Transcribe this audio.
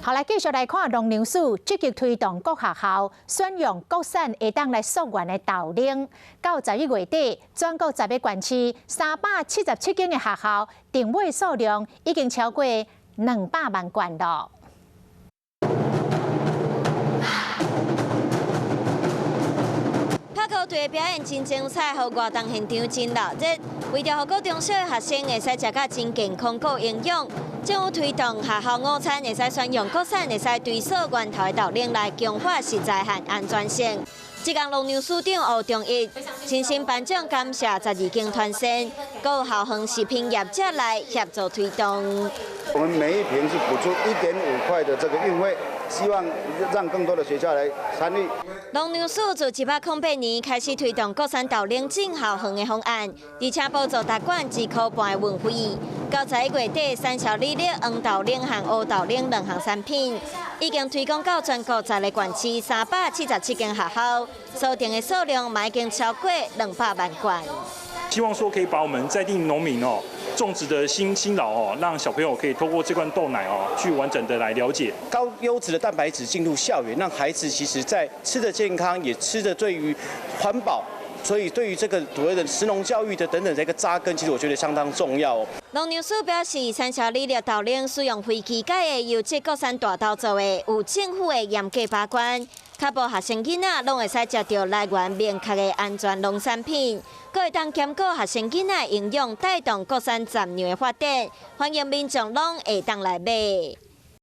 好，來繼續來看農糧署積極推動各學校選用國產會當來溯源的豆奶。到11月底，全國十個縣市377間的學校訂買數量已經超過200萬罐了。拍狗隊的表演真精彩，予活動現場真熱熱。為著予國中小的學生會使食甲真健康、夠營養，政府推動學校午餐會使選用國產、會使追溯源頭的豆奶來強化食材和安全性。這工農糧署長吳重毅親身頒獎感謝12間團膳，閣有校園食品業者來協助推動。我們每一瓶是補助1.5塊的這個運費，希望讓更多的學校來參與。農糧署自108年開始推動國產豆奶進校園的方案，而且補助逐罐1.5塊的運費。到11月底，產銷履歷黃豆奶和烏豆奶兩項產品已經推廣到全國十個縣市377間學校，所訂的數量嘛已經超過200萬罐。希望說可以把我們在地農民哦種植的辛辛勞哦，讓小朋友可以透過這罐豆奶哦，去完整的來了解高優質的蛋白質進入校園，讓孩子其實在吃得健康，也吃得對於環保，所以對於這個所謂的食農教育的等等這個扎根，其實我覺得相當重要。農糧署表示，產銷履歷豆奶使用非機改的優質國產大豆做的，有政府的嚴格把關，確保學生囡仔攏會使食著來源明確的安全農產品，閣會當兼顧學生囡仔營養，帶動國產雜糧的發展，歡迎民眾攏會當來買。